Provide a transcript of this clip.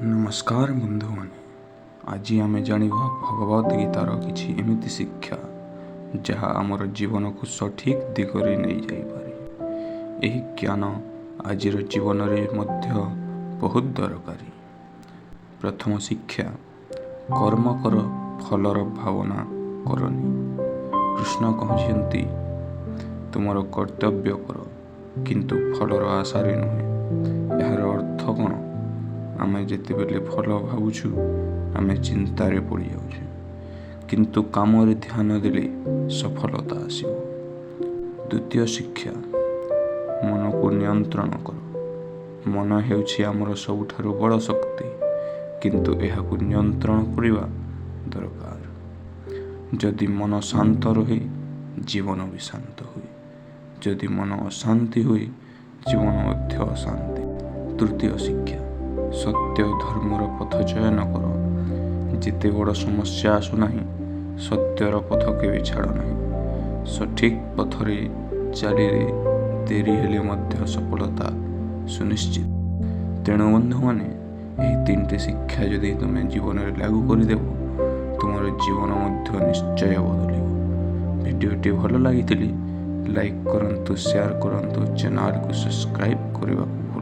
ନମସ୍କାର ବନ୍ଧୁମାନେ, ଆଜି ଆମେ ଜାଣିବା ଭଗବତ ଗୀତାର କିଛି ଏମିତି ଶିକ୍ଷା ଯାହା ଆମର ଜୀବନକୁ ସଠିକ୍ ଦିଗରେ ନେଇଯାଇପାରେ। ଏହି ଜ୍ଞାନ ଆଜିର ଜୀବନରେ ମଧ୍ୟ ବହୁତ ଦରକାରୀ। ପ୍ରଥମ ଶିକ୍ଷା, କର୍ମ କର, ଫଳର ଭାବନା କରନି। କୃଷ୍ଣ କହିଛନ୍ତି, ତୁମର କର୍ତ୍ତବ୍ୟ କର, କିନ୍ତୁ ଫଳର ଆଶାରେ ନୁହେଁ। ଏହାର ଅର୍ଥ କ'ଣ? ଆମେ ଯେତେବେଳେ ଫଳ ଭାବୁଛୁ, ଆମେ ଚିନ୍ତାରେ ପଡ଼ିଯାଉଛୁ। କିନ୍ତୁ କାମରେ ଧ୍ୟାନ ଦେଲେ ସଫଳତା ଆସିବ। ଦ୍ୱିତୀୟ ଶିକ୍ଷା, ମନକୁ ନିୟନ୍ତ୍ରଣ କର। ମନ ହେଉଛି ଆମର ସବୁଠାରୁ ବଡ଼ ଶକ୍ତି, କିନ୍ତୁ ଏହାକୁ ନିୟନ୍ତ୍ରଣ କରିବା ଦରକାର। ଯଦି ମନ ଶାନ୍ତ ରହେ, ଜୀବନ ବି ଶାନ୍ତ ହୁଏ। ଯଦି ମନ ଅଶାନ୍ତି ହୁଏ, ଜୀବନ ମଧ୍ୟ ଅଶାନ୍ତି। ତୃତୀୟ ଶିକ୍ଷା, ସତ୍ୟ ଧର୍ମର ପଥ ଚୟନ କର। ଯେତେ ବଡ଼ ସମସ୍ୟା ଆସୁନାହିଁ, ସତ୍ୟର ପଥ କେବେ ଛାଡ଼ ନାହିଁ। ସଠିକ୍ ପଥରେ ଚାଲିଲେ ଦେରି ହେଲେ ମଧ୍ୟ ସଫଳତା ସୁନିଶ୍ଚିତ। ତେଣୁ ବନ୍ଧୁମାନେ, ଏହି ତିନିଟି ଶିକ୍ଷା ଯଦି ତୁମେ ଜୀବନରେ ଲାଗୁ କରିଦେବ, ତୁମର ଜୀବନ ମଧ୍ୟ ନିଶ୍ଚୟ ବଦଳିବ। ଭିଡ଼ିଓଟି ଭଲ ଲାଗିଥିଲେ ଲାଇକ୍ କରନ୍ତୁ, ସେୟାର କରନ୍ତୁ, ଚ୍ୟାନେଲକୁ ସବସ୍କ୍ରାଇବ୍ କରିବାକୁ ଭୁଲ